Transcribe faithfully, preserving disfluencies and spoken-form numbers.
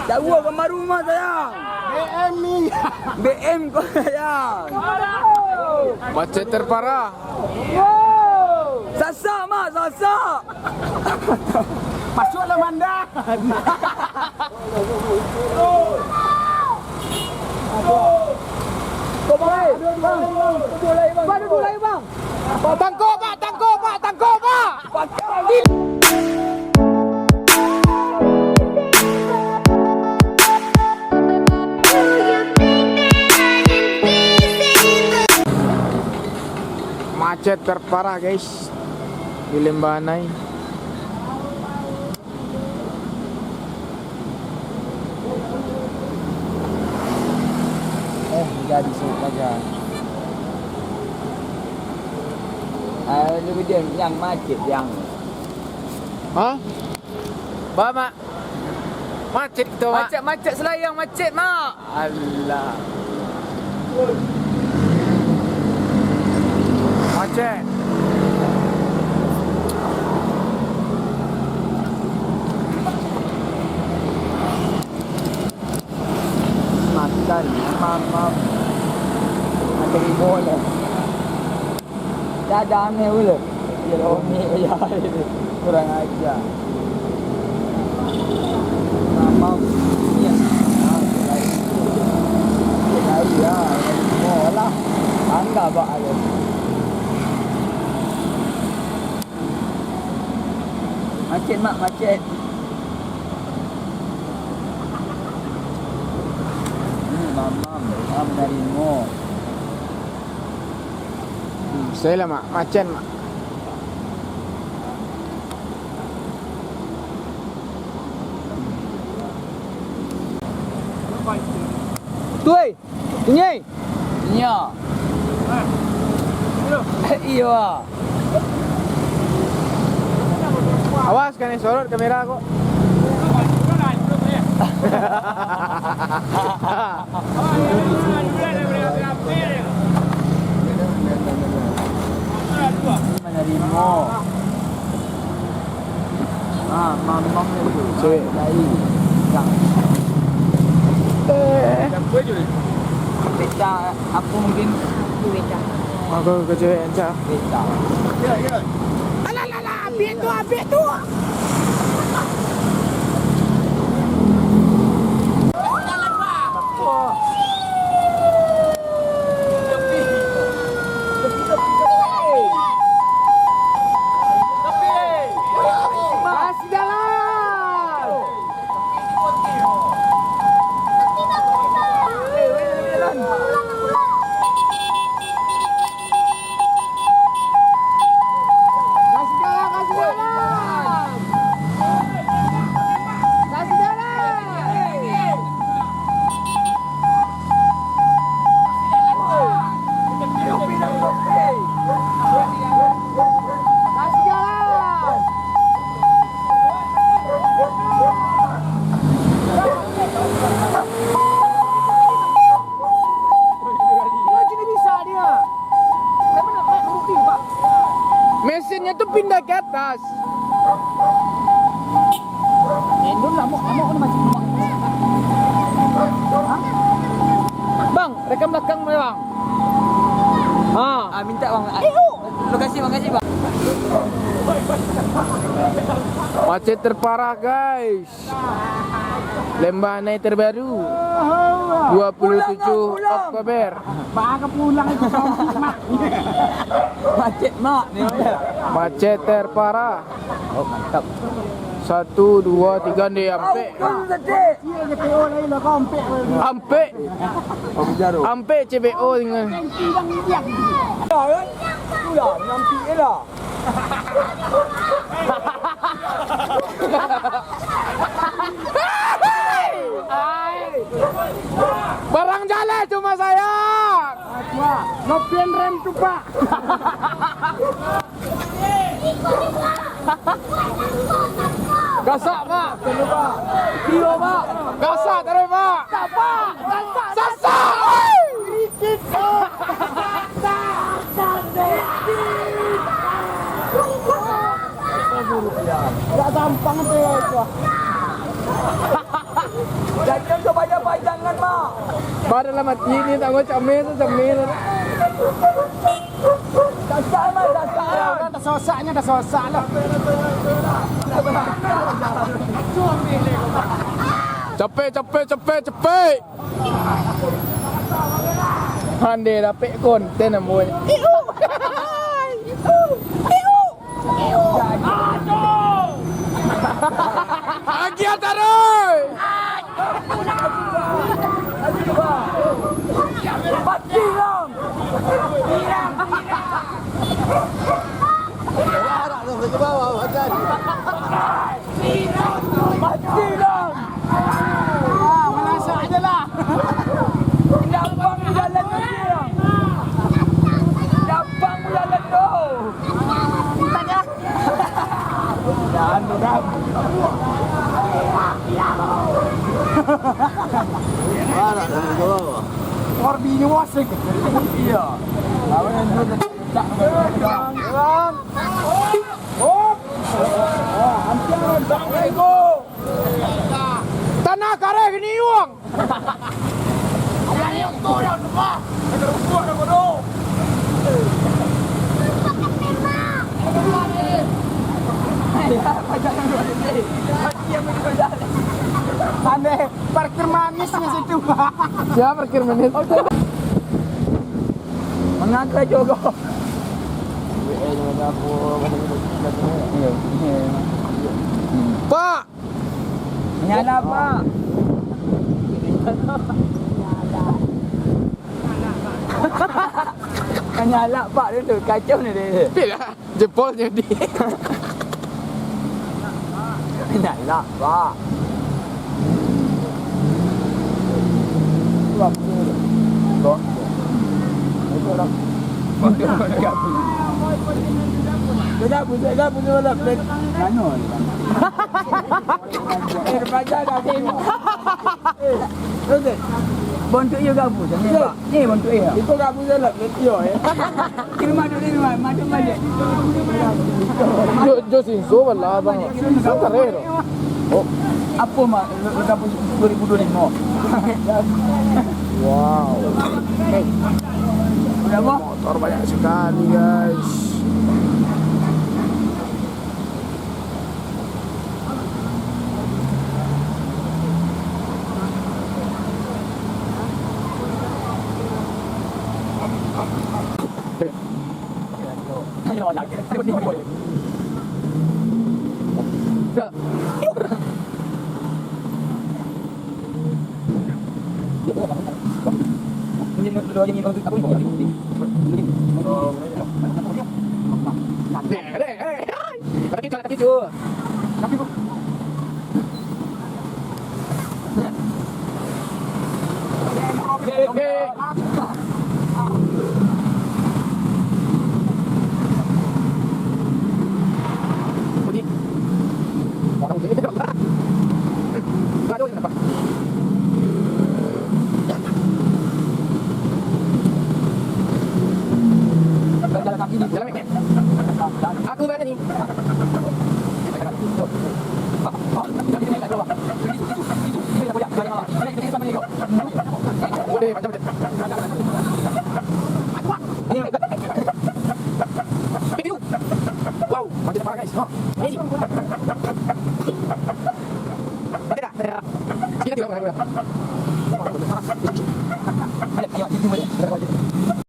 Jauah ka rumah, sayang. B M ni. B M ko, sayang. Macet terparah. Sasak, Mak, sasak. Masuklah mandan. Kau, Bang, eh. Bang, duduk lai, Bang. Bang, duduk lai, Bang. Tangkok, Pak! Tangkok, Pak! Tangkok, Pak! Macet terparah, guys, di Lembahanai. Eh, jadi suka aja. Ah, lu dia yang macet yang. Hah? Ba, Mak. Macet kita, Mak. Macet, macet, Selayang macet, Mak. Alah. Macet. Makan, makan. Makan di mall. Dah, dah aneh pula. Ya, Romi, ya, kurang ajar. Mamam. Ya. Ah, lari. Lari, ya. Lari semua lah. Tangga bak ayo. Macet, Mak, macet. Hmm, mamam. Mamam dari mall. Hmm, saya lah, Mak. Macet, Mak. Tu, eh. Inyo. Inyo. Iyo, ah. Awas, kanai sorot kamera ko. Manarimo. Ah, mamam tu. Cewek. Lain. Yang. Eh. Pecah, apa mungkin? Pecah. Aku ke cewek, Anca. Pecah. Ya, ya. Alah, alah, alah, ambil tu, ambil tu. Kasih jalan. Kasih jalan, kasih jalan. Kasih jalan. Kasih jalan. Mesinnyo tu pindah ke atas. Bang, rekam belakang, Bang. Ha. Ah, minta, Bang. Lokasi, makasih, Bang. Macet terparah, guys. Lembahanai terbaru, dua puluh tujuh Oktober. Baka pulang itu, Mak. Macet, Mak. Macet terparah. Oh, mantap. Satu, dua, tiga, ni ampek. Ampek. Ampek C B O tinggal. Barang jaleh cuma saya. Nopin rem tu, Pak. Gasak, Pak. Iyo, Pak. Gasak terus, Pak. Gasak, Pak. Gasak. Sasak. Oi. Gampang tu, wah. Jangan coba-coba, jangan, Mak. Baru lah mati ni, tak mau camil tu, camil. Sasak, Mak, sasak. Dah sosaknyo, dah sosak lah. Capek, capek, capek, capek. Pandai dapek konten ambo ni. Agiah taruih. Mati lah. Mati lah. Ah, malasak aja lah. Gampang jalan tu, Bang. Gampang jalan tu. Tahan tu, Bang. Mana dari bawah? Korbinyo wasik. Iya. Lawan yang dulu. Tanah kareh gini, Yuang. Aneh, parkir manis di situ. Siapa parkir manis? Mangaka jogo. Pak! Nyala, Pak! Nyala, Pak, dulu. Kacau ni dia. Tidak. Jempolnyo di. Indak lah, Pak. Sudah, buset, dah, buset, dah, buset. Nano ni, Pak? Eh, baca dah, buset. Eh, buset. Bontuk iyo gabus, ni, Pak. Ni bontuk iyo. Itu gabus je lah, video, eh. Kiri madu ni, Mak. Madu balik. Jo, jo sinso balah, bang. Kan kareh tu. Oh. Apo, Mak? Lo, lo gabus dua ribu dua puluh lima. Wow. Hei. Udah, Mak? Motor banyak sekali, guys. Aku berani. Wow, macam apa, guys? Ha. Ini. Kita tidak. Kita tidak.